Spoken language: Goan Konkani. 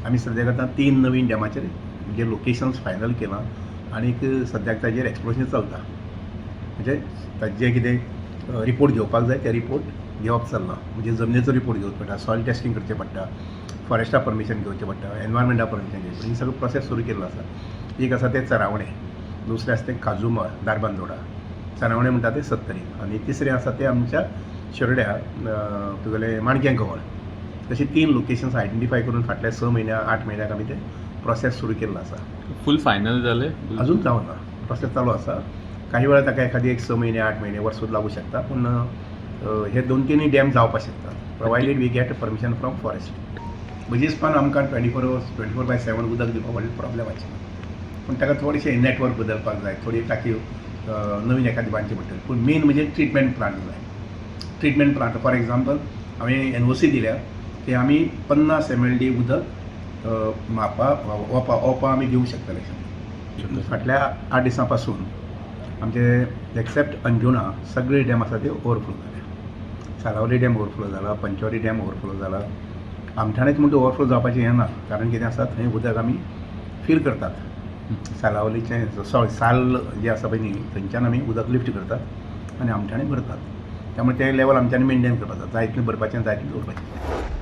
आमी सद्याक आतां तीन नवीन डॅमाचेर म्हणजे लोकेशन्स फायनल केलां आनीक सद्याक ताजेर एक्सप्लोरेशन चलता. म्हणजे ताजें कितें रिपोर्ट घेवपाक जाय ते रिपोर्ट घेवप चल्लां. म्हणजे जमनीचो रिपोर्ट घेवचो पडटा, सॉयल टेस्टींग करचें पडटा, फॉरेस्टा परमिशन घेवचें पडटा, एनवायरमेंटा परमिशन घेवचें पडटा. ही सगळो प्रोसेस सुरू केल्लो आसा. एक आसा तें चरावणें, दुसरें आसा तें खाजूमळ धारबांदोडा, चरावणें म्हणटा तें सत्तरी, आनी तिसरें आसा तें आमच्या शिरोड्या तुगेलें माणक्यां कवळ. तशी तीन लोकेशन्स आयडेंटिफाय करून फाटल्या 6 म्हयन्या, 8 म्हयन्याक आमी ते प्रोसेस सुरू केल्लो आसा. फूल फायनल जालें? अजून जावना, प्रोसेस चालू आसा. काही वेळा ताका एखादी एक 6 म्हयने, 8 म्हयने, वर्स सुद्दां लागू शकता. पूण हे दोन तिनूय डॅम जावपाक शकता, provided we get permission from forest. म्हजेसपान आमकां 24 hours, 24/7 उदक दिवपाक व्हडलें प्रॉब्लेमाचें ना, पूण ताका थोडेशें नेटवर्क बदलपाक जाय, थोडी टाकयो नवीन एखादी बांदची पडटली. पूण मेन म्हणजे ट्रिटमेंट प्लांट जाय. ट्रिटमेंट प्लांट, फॉर एग्जाम्पल, हांवें एनओसी दिल्या की आमी 50 एमएलडी उदक मापा, ओपा ओपा आमी दिवंक शकतले. फाटल्या 8 दिसां पासून आमचे एक्सेप्ट अंजुणा सगळे डॅम आसा ते ओवरफ्लो जाले. सालावली डॅम ओवरफ्लो जाला, पंचवाडी डॅम ओवरफ्लो जाला. आमठाणेच म्हणटा ओवरफ्लो जावपाचें हें ना, कारण कितें आसा, थंय उदक आमी फील करतात. सालावलीचें, सॉरी, साल जें आसा पळय न्ही, थंयच्यान आमी उदक लिफ्ट करतात आनी आमठाणे भरतात. त्यामुळे तें लेवल आमच्यांनी मेनटेन करपाक जाय. जाय तितलें भरपाचें, जाय तितलें दवरपाचें.